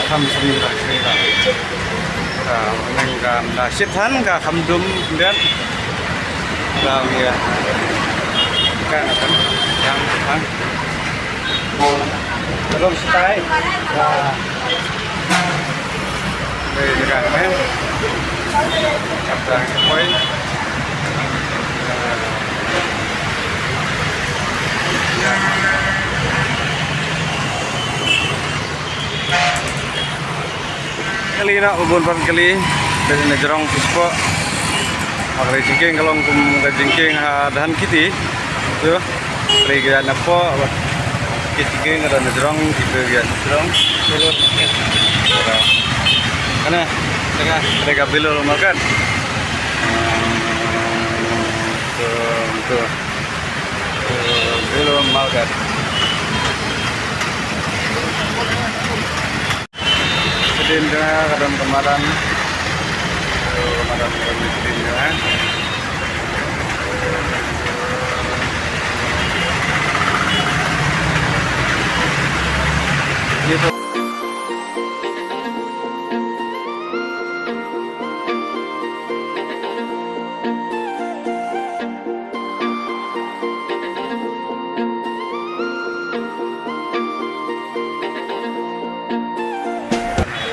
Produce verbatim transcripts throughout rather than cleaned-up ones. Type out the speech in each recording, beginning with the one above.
Kham sum da sum da. Ka nang ka da shit han ka kham dum den. Da ngi ka na kan yang han. Belum setai. Wah. Đây là cái này. Chặt ra cái quay. Kali na ubun pan kali. Dari na jrong puspo. Makri jingking kalong kum ka jingking ha dahan kiti. Tu. Dari ka na po. Ki jingking ka na jrong, kita ka na jrong. Terus. Kana? Tega, tega bilul market. Hmm, tu, tu. Bilul market. Sidin ka, ka don ka madan. Ka madan ka don sidin ka, eh.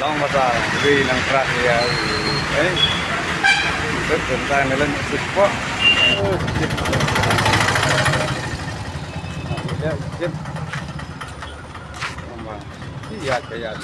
Long mata, wi nang krak ya. Eh. Betul, tentang ni lang sipok. Ya, jep. Iya, kayak.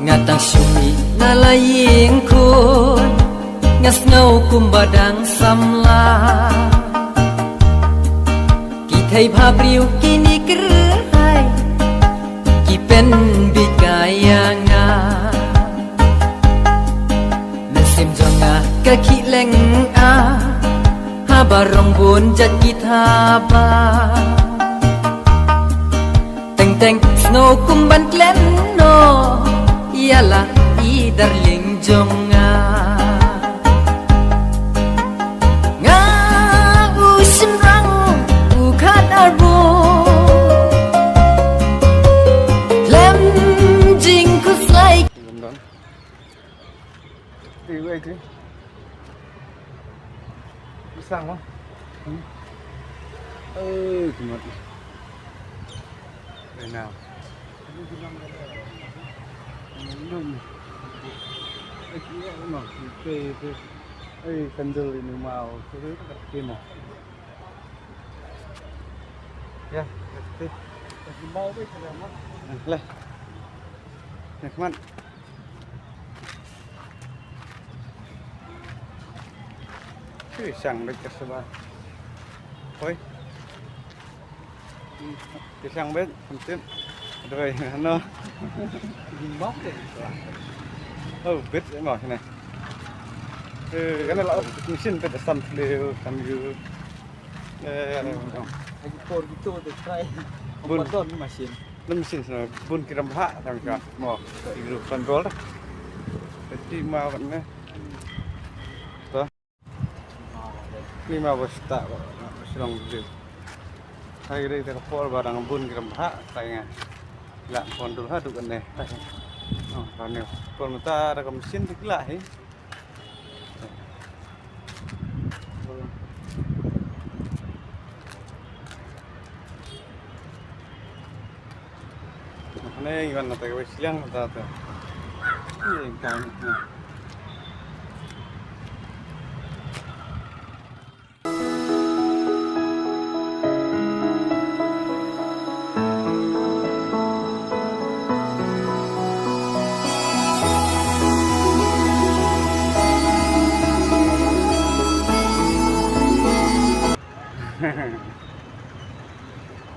Nga tang shu mih na la ïing khun, nga sngew kumba dang samla. Ki thei bha briew kine kyrhai, ki pynbeit kai ïa nga. Mynsiem jong nga ka khih leng ah, haba rong bun jait ki thaba. Teng teng sngew kum ban klet noh ïa la i darling jong nga. Nga u shynrang u khat arbu, khlem jingkhuslai. Ih, wei ti. Pisang mo. Hmm. Eh, kumat. Eh, now. Num. Eh, kira mo. Pe, pe. Eh, candle ini mau. Kira tak kira mo. Ya, pe. Eh, leh. Eh, kumat. Ki sang beit ka saba. Hoi. Ki sang beit, hampir. Aduh, no. Gimbal deh. Oh, beit mo sini. Eh, kana la mesin beit asam leu, sam yu. Eh, lagi por gitu deh, try. Bun. Pardon mesin. Lem mesin sana, bun kiram ha, tang ka. Mo, igru control. Ti ma kan ne. To. Ni ma bos ta, bos long dulu. Hai re, ta por barang bun kiram ha, tang nga. La pon dul ha duk ne, tang. Oh, kan ne. Por mata ada ka mesin ti kila hi. Hane ngi wan na ta ka wei shiliang na ta ta. Ni ka ni.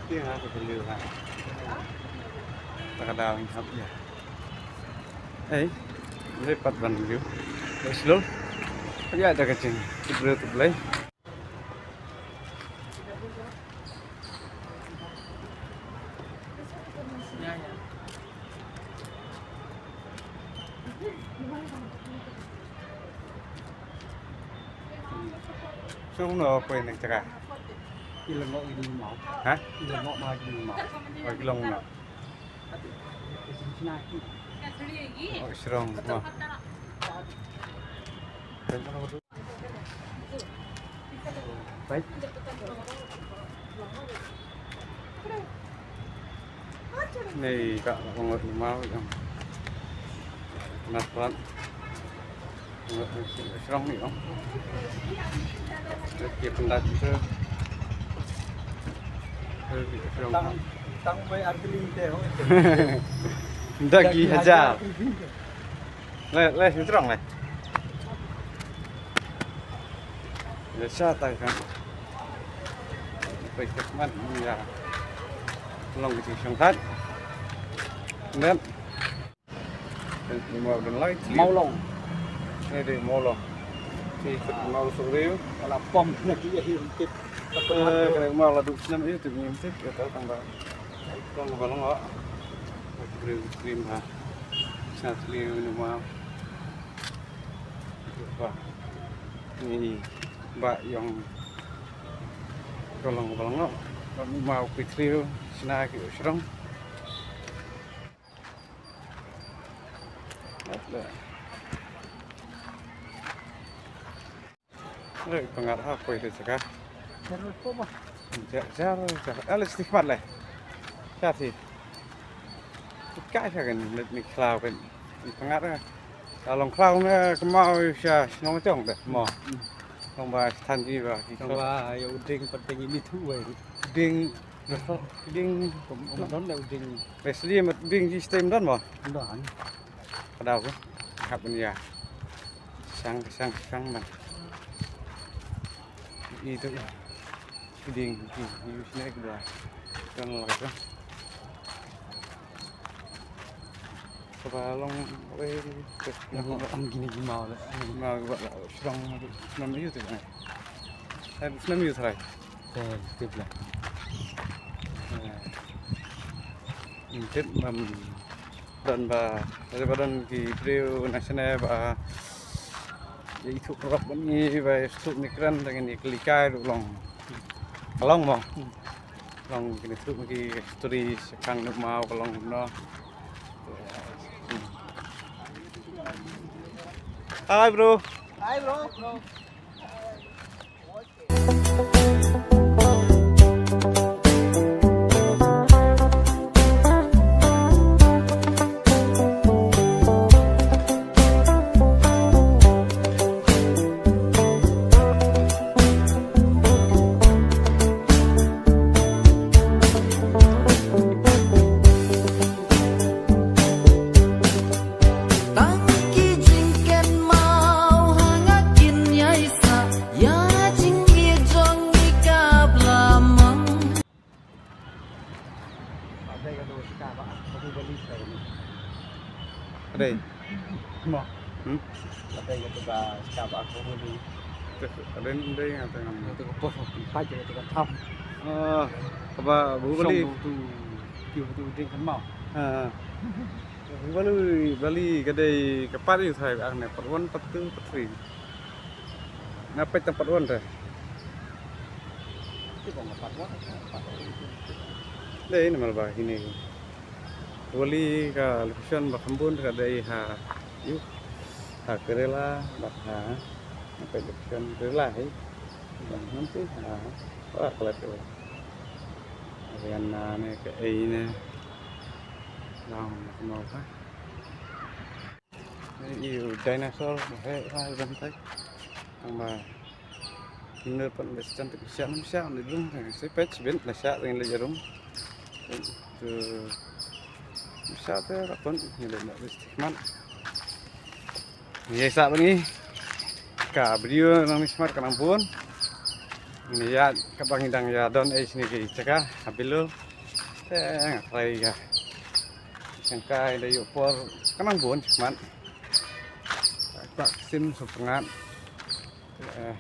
Ti ha ka liu ha. Ta ka daw ngi hap ïa. Ei, le pat ban liu. Slow. Ïa da ka jing. Tip le tip le. Sung no poi nang caka. Ilang ngok ini mau. Hah? Ilang ngok mau ini mau. Oh, ilang ngok. Oh, srong. Oh. Nei ka ngok mau yang. Kenapa? Srong ni ong. Dia pendat tu. Srong. Tang, tang bai artiling te ong. Dagi hajar. Le, le, srong le. Le sa tai kan. Bai tek man ya. Long ki srong hat. Net. Mau don lai. Mau long. Ni dei mau long. Ti kut mau suri. Kala pom na ki ya hi tip. Eh, kala mau la du snam yu tip ni tip ya ta tang ba. Tang ba long ah. Krim krim ha. Sa suri ni mau. Ba. Ni ba yong. Kolong kolong ah. Mau pitri sna ki srong. Ei, pangat ha poi te saka. Jar, jar, jar. Ale stik mat le. Jar si. Kai sa kan let ni khlaw kan. Pangat ha. Long khlaw na kemau sha shnong chong de mo. Long ba than ji ba ki. Long ba ya u ding pat ding ini thu wei. Ding, ding. Kum don da u ding. Leslie mat ding ji stem don mo. Don. Ka daw ko. Hap ban ïa. Shang, shang, shang man. I to i. Ding, ding, i sne ka daw. Kan la ka. Ka ba long wei. Long am gini gi mau le. Mau ba la shong ma tu. Nam yu tu ne. Hai nam yu trai. Te tip la. Tip mam. Don ba, ba don ki briew na shane ba. Ïa ithuh prok ban ngi ba ithuh ni kren da ngi kli kai ruh long. Ka long mo. Long kine ithuh ki story shakang nuk mau ka long no. Hi bro. Hi bro. Tang ki jingkynmaw ha nga kin ïai sah ïa jingïeit jong ngi kaba la mang. Adei. Mo. Hmm? Adei ka tu ka sika ba aku beli. Adei, adei nga tengah. Itu ka pos, empat je tu ka tham. Ah, kaba Bahubali. Song tu, tu, tu ding kan mau. Ha. Bahubali, Bali ka dei ka part ïa thai ang ne part one, part two, part three. Nga peit tang part one te. Dei namar ba kine. Wali ka location ba kham bun ka dei ha ïu ha Kerala bad ha, nga peit location Kerala hi. Bad nanti ha, ha Kerala tu. Hariana ne ka ei ne. Long kumno ka. Ïa u dinosaur ba heh ba ban tai. Tang ba. Ïa u pan ba shan te shan nam shan ne dum se pech ben la sha te le jarum. Tu sha te la pon ne le na bes man. Ïa sa ban ngi. Ka video nang ni smart ka nang bun. Ni ïa ka bang dang ïa don ei sini ki chaka habilu. Te nga trai ga. Sangkai da yu por ka nang bun man. Ka sim su pngan. Eh.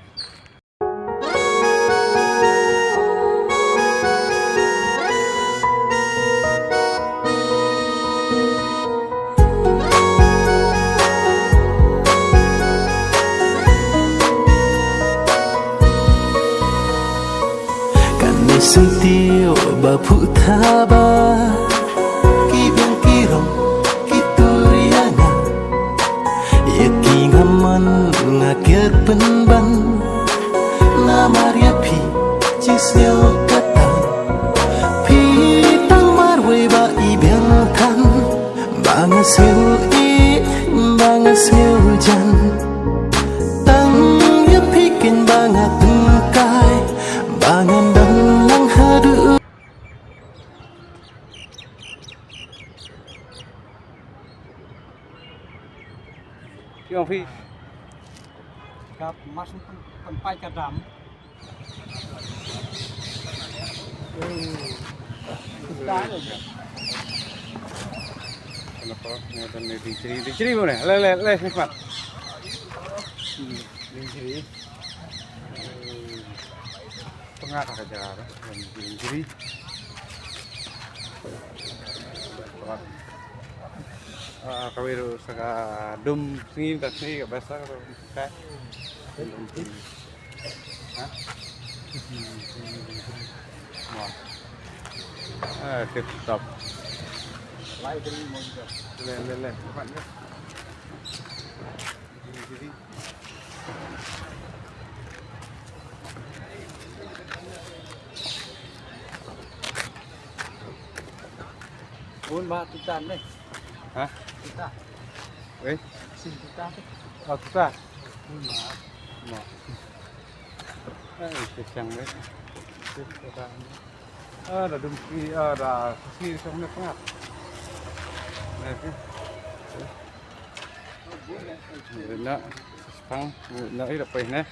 Sngewthuh ba phuh thaba ki biang ki rong ki tur ïa nga. Ïa ki nga mon nga kiar pynban. Namar ïa phi shisngew kata phi tang marwei ba i biang than. Ba nga sngew ïeit ba nga sngew jan. Tang ïa phi keiñ ba nga tyngkai ba ngan don lang haduh. Phi ong phi. Ka mas pyn-, pynpait ka dam. Kenapa? Ngan don ni dinceri, dinceri mana? Le, le, le, nikmat. Dinceri. Pyngat ka jar, dinceri. Ah, kawei ruh sa ka dum sngi, da sngi ka best ka dum ka. Dum sngi. Ha? Wah. Ah, tip top. Le, le, le. Cepat le. Bun ba tuta ne. Ha? Tuta. Wei? Sin tuta tu. Oh, tuta. Bun ba. Ma. Eh, kesiang deh. Tuta. Ah, da dum ki, ah, da si song ne pyngat. Ne, si. Nak, sekarang, nak, ida pay ne.